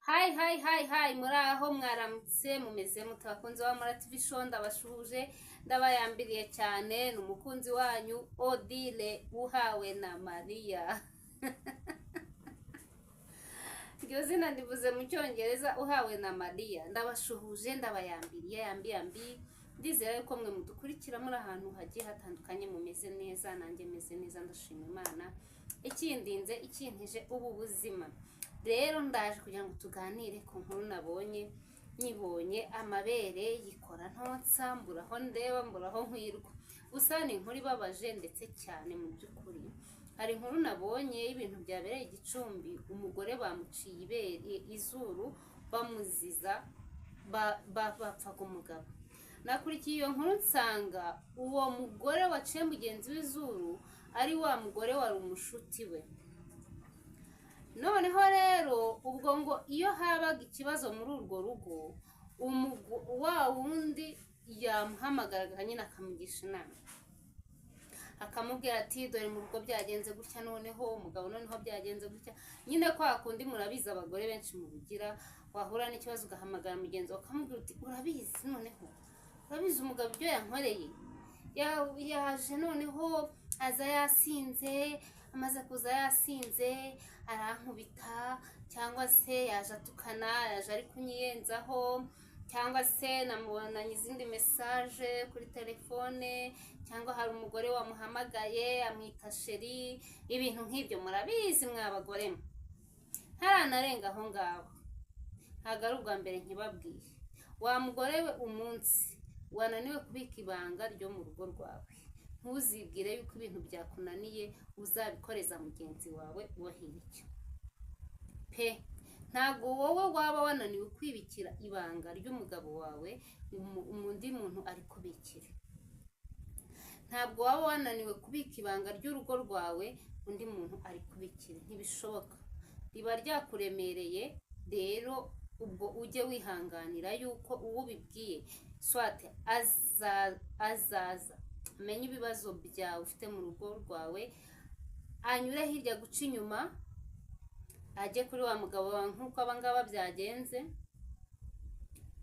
Hi, hi, hi, hi! Muri aho, mwaramutse, mumeze mute, bakunzi ba Mura TV Show? Ndabashuhuje, ndabayambiriye cyane. Ni umukunzi wanyu Odile uhawe na Mariya. Iryo zina ndivuze mu Cyongereza, uhawe na Mariya. Ndabashuhuje, ndabayambiriye, yambi yambi. Ndizera yuko mwe mudukurikira muri ahantu hagiye hatandukanye mumeze neza. Nanjye meze neza, ndashima Imana ikindinze, ikintije ubu buzima. Rero ndaje kugira ngo tuganire ku nkuru nabonye. Nyibonye amabere yikora ntonsa, mbura aho ndeba, mbura aho nkwirwa. Gusa ni inkuru ibabaje ndetse cyane. Mu by'ukuri hari inkuru nabonye y'ibintu byabereye i Gicumbi. Umugore bamuciye ibere, izuru, bamuziza bapfaga umugabo. Nakurikiye iyo nkuru, nsanga uwo mugore waciye mugenzi w'izuru ari wa mugore wari umushuti we. Noneho rero ubwo ngo iyo habaga ikibazo muri urwo rugo, wa wundi yamuhamagaraga nyine akamugisha inama, akamubwira ati: "Dore mu rugo byagenze gutya, noneho umugabo, noneho byagenze gutya." Nyine kwa kundi murabizi, abagore benshi mubigira, wahura n'ikibazo ugahamagara mugenzi wawe, ukamubwira uti: "Urabizi, noneho urabizi umugabo ibyo yankoreye. Yaje noneho aza yasinze, amaze kuza yasinze arankubita, cyangwa se yaje atukana, yaje ari kunyiyenzaho, cyangwa se namubonanye izindi message kuri telefone, cyangwa hari umugore wamuhamagaye amwita chéri." Ibintu nk'ibyo murabizi mwa bagore mwe. Ntaranarenga aho ngaho, ntabwo ari ubwa mbere nkibabwiye. Wa mugore we, umunsi wananiwe kubika ibanga ryo mu rugo rwawe, ntuzibwire yuko ibintu byakunaniye uzabikoreza mugenzi wawe wo hirya pe. Ntabwo wowe waba wananiwe kwibikira ibanga ry'umugabo wawe, undi muntu ari kubikira. Ntabwo waba wananiwe kubika ibanga ry'urugo rwawe, undi muntu ari kubikira. Ntibishoboka, riba ryakuremereye. Rero ubwo ujye wihanganira yuko uwo ubibwiye soit azaza amenye ibibazo byawe ufite mu rugo rwawe, anyure hirya guca inyuma, ajye kuri wa mugabo wawe nk'uko abangaba byagenze.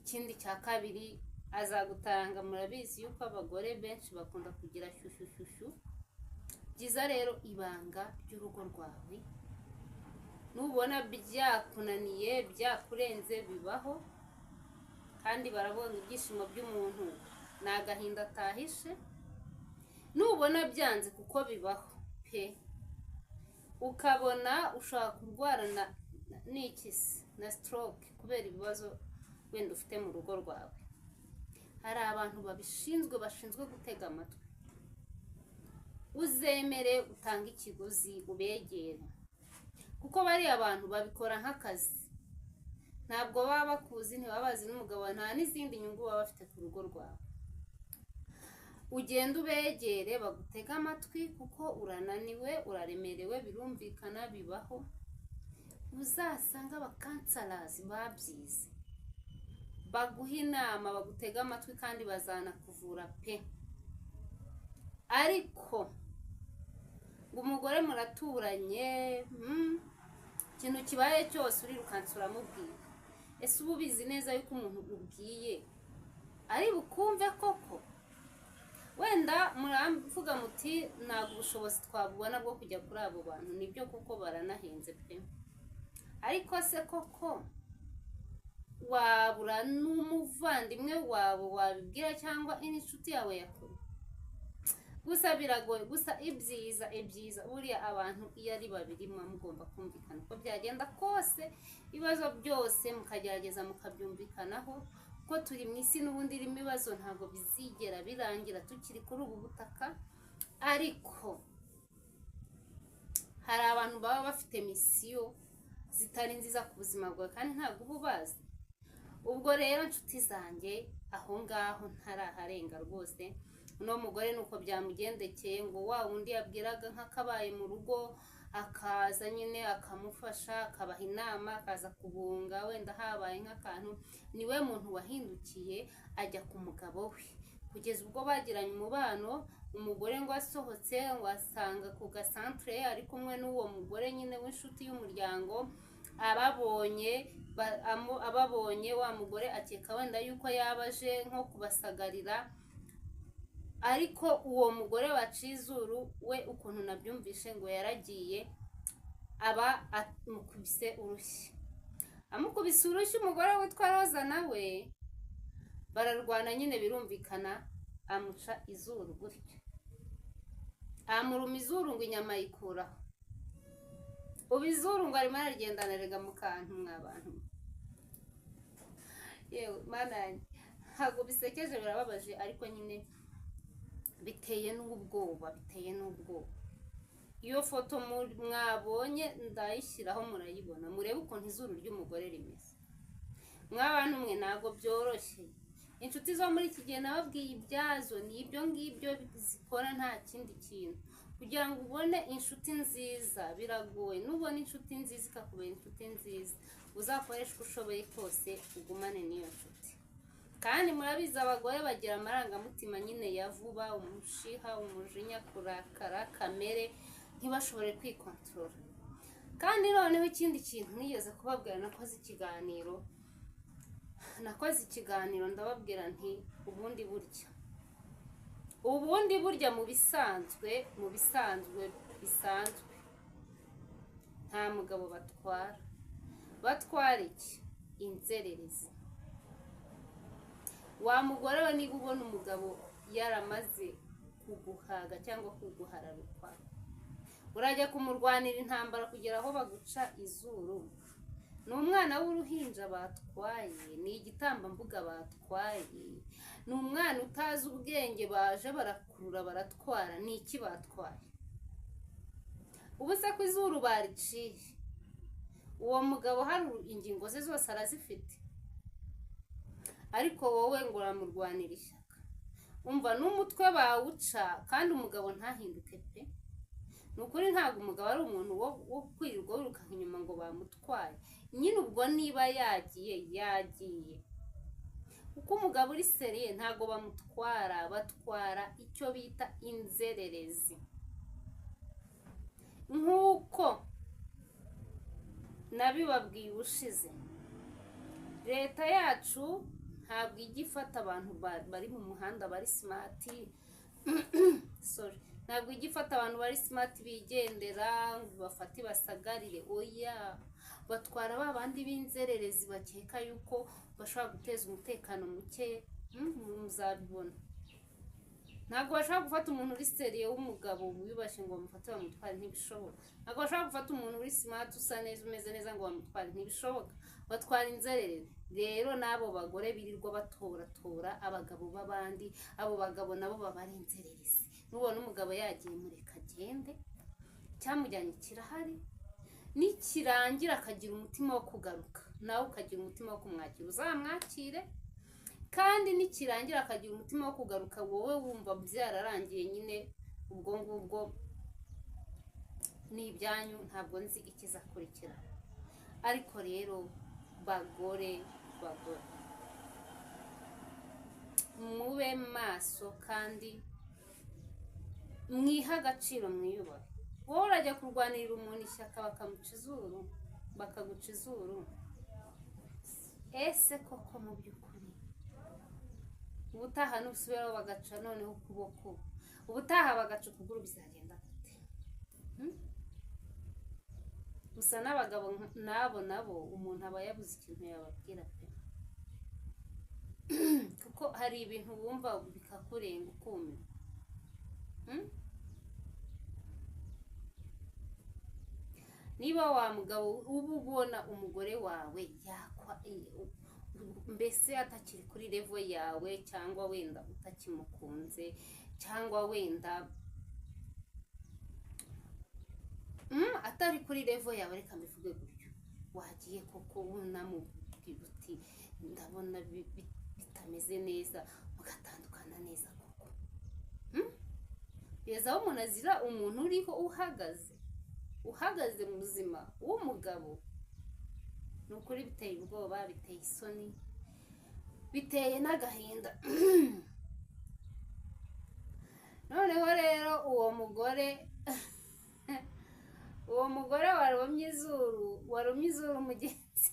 Ikindi cya kabiri, azagutanga. Murabizi yuko abagore benshi bakunda kugira shyushyushyushyu. Byiza rero, ibanga ry'urugo rwawe nubona byakunaniye, byakurenze, bibaho kandi barabonga ibyishimo by'umuntu ni agahinda atahishe. Nubona byanze, kuko bibaho pe, ukabona ushobora kurwara n'ikisi na stroke kubera ibibazo wenda ufite mu rugo rwawe, hari abantu babishinzwe, bashinzwe gutega amatwi. Uzemere utange ikiguzi, ubegere, kuko bariya bantu babikora nk'akazi. Ntabwo baba bakuzi, ntibaba bazi n'umugabo wawe, nta n'izindi nyungu baba bafite ku rugo rwawe. Ugende ubegere, bagutege amatwi, kuko urananiwe, uraremerewe, birumvikana, bibaho. Uzasanga aba counselors babyize, baguha inama, bagutega amatwi, kandi bazanakuvura pe. Ariko ngo umugore muraturanye, ikintu kibaye cyose urirukansa uramubwira. Ese uba ubizi neza yuko umuntu ubwiye ari bukumve koko? Wenda muravuga muti: "Ntabwo ubushobozi twabubona bwo kujya kuri abo bantu." Nibyo kuko baranahenze pe. Ariko se koko wabura n'umuvandimwe wawe wabibwira, cyangwa n'inshuti yawe ya kure? Gusa biragoye. Gusa ibyiza buriya abantu iyo ari babiri muba mugomba kumvikana uko byagenda kose, ibibazo byose mukagerageza mukabyumvikanaho, kuko turi mu isi n'ubundi irimo ibibazo, ntabwo bizigera birangira tukiri kuri ubu butaka. Ariko hari abantu baba bafite mission zitari nziza ku buzima bwawe, kandi ntabwo uba ubazi. Ubwo rero nshuti zanjye, aho ngaho ntaraharenga rwose. Uno mugore ni uko byamugendekeye, ngo wa wundi yabwiraga nk'akabaye mu rugo, akaza nyine akamufasha, akabaha inama, akaza kubunga wenda habaye nk'akantu, niwe muntu wahindukiye ajya ku mugabo we, kugeza ubwo bagiranye umubano. Umugore ngo asohotse, ngo asanga ku gasantere ari kumwe n'uwo mugore nyine w'inshuti y'umuryango. Ababonye ababonye wa mugore akeka wenda yuko yaba aje nko kubasagarira, ariko uwo mugore waciye izuru we ukuntu nabyumvishe ngo yaragiye aba amukubise urushyi, amukubise urushyi umugore witwa Roza nawe bararwana nyine birumvikana, amuca izuru gutyo, amuruma izuru ngo inyama ayikuraho. Ubu izuru ngo arimo aragendana erega mu kantu mwa bantu. Yewe Mana yanjye, ntabwo bisekeje birababaje, ariko nyine biteye n'ubwoba, biteye n'ubwoba. Iyo foto mwabonye ndayishyiraho murayibona, murebe ukuntu izuru ry'umugore rimeze. Mwa bantu mwe, ntabwo byoroshye. Inshuti zo muri iki gihe nababwiye ibyazo, ni ibyo ngibyo zikora, nta kindi kintu. Kugira ngo ubone inshuti nziza biragoye. Nubona inshuti nziza ikakubera inshuti nziza, uzakoreshe uko ushoboye kose ugumane n'iyo nshuti. Kandi murabizi, abagore bagira amarangamutima nyine ya vuba, umushiha, umujinya, kurakara, kamere, ntibashobore kwikontorora. Kandi noneho ikindi kintu nigeze kubabwira, nakoze ikiganiro ndababwira nti ubundi burya mu bisanzwe bisanzwe nta mugabo batwara. Batwara iki? Inzererezi. Wa mugore we, niba ubona umugabo yaramaze kuguhaga cyangwa kuguhararukwa, urajya kumurwanira intambara kugera aho baguca izuru? Ni umwana w'uruhinja batwaye? Ni igitambambuga batwaye? Ni umwana utazi ubwenge baje barakurura baratwara? Ni iki batwaye? Ubu se ko izuru bariciye, uwo mugabo hari ingingo ze zose arazifite? Ariko wowe ngo uramurwanira ishyaka. Umva, n'umutwe bawuca kandi umugabo ntahinduke pe. Ni ukuri, ntabwo umugabo ari umuntu wo kwirirwa wirukanka inyuma ngo bamutwaye. Nyine ubwo niba yagiye, yagiye, kuko umugabo uri sérieux ntabwo bamutwara. Batwara icyo bita inzererezi. Nk'uko nabibabwiye ubushize, leta yacu ntabwo ijya ifata abantu bari mu muhanda bari smart, sorry, ntabwo ijya ifata abantu bari smart bigendera ngo bafate basagarire. Oya, batwara ba bandi b'inzererezi bakeka yuko bashobora guteza umutekano muke. Muzabibona, ntabwo bashobora gufata umuntu uri sérieux w'umugabo wiyubashye ngo bamufate bamutware, ntibishoboka. Ntabwo bashobora gufata umuntu uri smart, usa neza, umeze neza ngo bamutware, ntibishoboka. Batwara inzererezi. Rero n'abo bagore birirwa batoratora abagabo b'abandi, abo bagabo nabo baba ari inzererezi. Nubona umugabo yagiye, mureka agende, icyamujyanye kirahari. Nikirangira akagira umutima wo kugaruka, nawe ukagira umutima wo kumwakira, uzamwakire. Kandi nikirangira akagira umutima wo kugaruka, wowe wumva byararangiye nyine, ubwo ngubwo ni ibyanyu, ntabwo nzi ikizakurikira. Ariko rero bagore, bagore, mube maso kandi mwihe agaciro, mwiyubahe. Wowe urajya kurwanirira umuntu ishyaka bakamuca izuru, bakaguca izuru. Ese koko mu by'ukuri ubutaha nusubiraho bagaca noneho ukuboko, ubutaha bagaca ukuguru, bizagenda gute? Gusa n'abagabo n'abo nabo umuntu aba yabuze ikintu yababwira pe, kuko hari ibintu wumva bikakurenga ukumirwa. Niba wa mugabo uba ubona umugore wawe yakwa mbese atakiri kuri level yawe, cyangwa wenda utakimukunze, cyangwa wenda atari kuri level yawe, reka mbivuge gutyo, wagiye koko unamubwira uti ndabona bitameze neza, mugatandukana neza koko? Kugeza aho umuntu azira umuntu uriho uhagaze muzima w'umugabo, ni ukuri biteye ubwoba, biteye isoni, biteye n'agahinda. Noneho rero uwo mugore Uwo mugore warumye izuru mugenzi,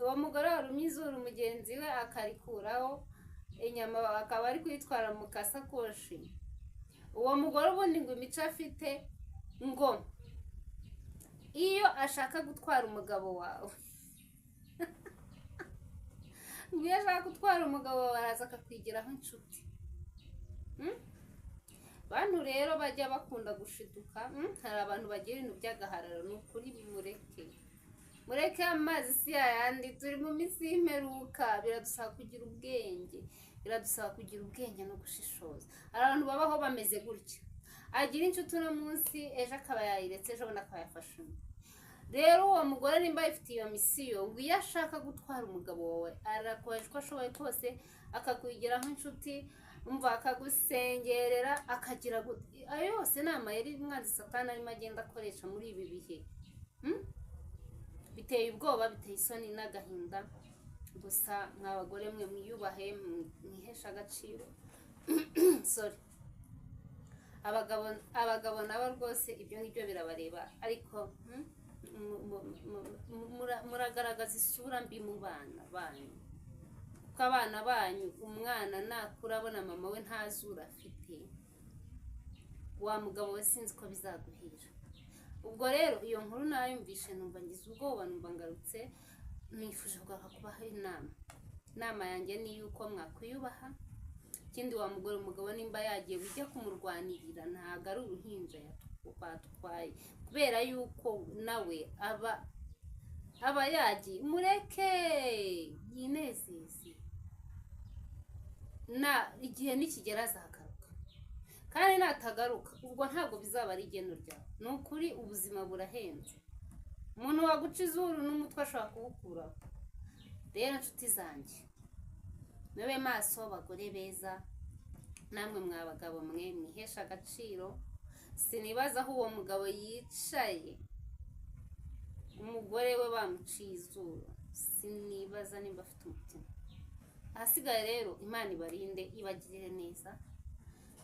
uwo mugore warumye izuru mugenzi we akarikuraho inyama, akaba ari kuyitwara mu kasakoshi, uwo mugore ubundi ngo imico afite, ngo iyo ashaka gutwara umugabo wawe, ngo iyo ashaka gutwara umugabo wawe, araza akakwigiraho inshuti. Bantu rero bajya bakunda gushiduka, Hari abantu bagira ibintu by'agahararo. Ni ukuri, mureke, mureke, amazi si yayandi. Turi mu minsi y'imperuka, biradusaba kugira ubwenge, biradusaba kugira ubwenge no gushishoza. Hari abantu babaho bameze gutya, agira inshuti uno munsi, ejo akaba yayiretse, ejo bundi akaba yafashe undi. Rero uwo mugore nimba yifitiye iyo mission, ngo iyo ashaka gutwara umugabo wawe, arakoresha uko ashoboye kose, akakwigiraho inshuti, umva, akagusengerera, akagira ayo yose ni amayeri umwanzi Satani arimo agenda akoresha muri ibi bihe. Biteye ubwoba, biteye isoni n'agahinda. Gusa mwa bagore mwe, mwiyubahe, mwiheshe agaciro. Sorry. Abagabo nabo rwose ibyo ngibyo birabareba, ariko muragaragaza isura mbi mu bana banyu, kuko abana banyu, umwana nakura abona mama we nta zuru afite, wa mugabo we, sinzi ko bizaguhira. Ubwo rero iyo nkuru nayumvishe, numva ngize ubwoba, numva ngarutse nifuje kugaruka kubaha inama. Inama yanjye ni yuko mwakwiyubaha. Ikindi, wa mugore, umugabo nimba yagiye, ujya kumurwanirira, ntabwo ari uruhinja batwaye, kubera yuko nawe aba yagiye. Mureke yinezeze, na igihe nikigera azagaruka, kandi natagaruka ubwo ntabwo bizaba ari igeno ryawe. Ni ukuri, ubuzima burahenze. Umuntu waguca izuru n'umutwe ashobora kuwukuraho. Rero inshuti zanjye, mube maso, bagore beza, namwe mwa bagabo mwe, mwihesha agaciro. Sinibaza aho uwo mugabo yicaye umugore we bamuciye izuru, sinibaza nimba afite umutima. Ahasigaye rero, Imana ibarinde, ibagirire neza.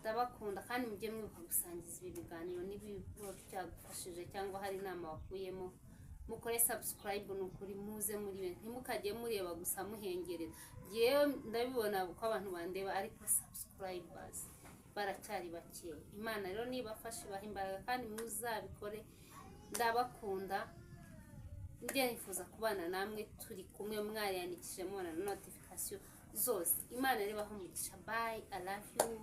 Ndabakunda, kandi mujye mwibuka gusangiza ibi biganiro niba byagufashije cyangwa hari inama wakuyemo. Mukore subscribe, ni ukuri, muze muri be, ntimukajye mureba gusa muhengerera. Yewe, ndabibona ko abantu bandeba, ariko subscribers baracyari bakeya. Imana rero nibafashe, ibaha imbaraga, kandi muzabikore. Ndabakunda, njye nifuza kubana namwe, turi kumwe, mwariyandikishije, mubona na notification zose. Imana rero ibahe umugisha. Bye, I love you.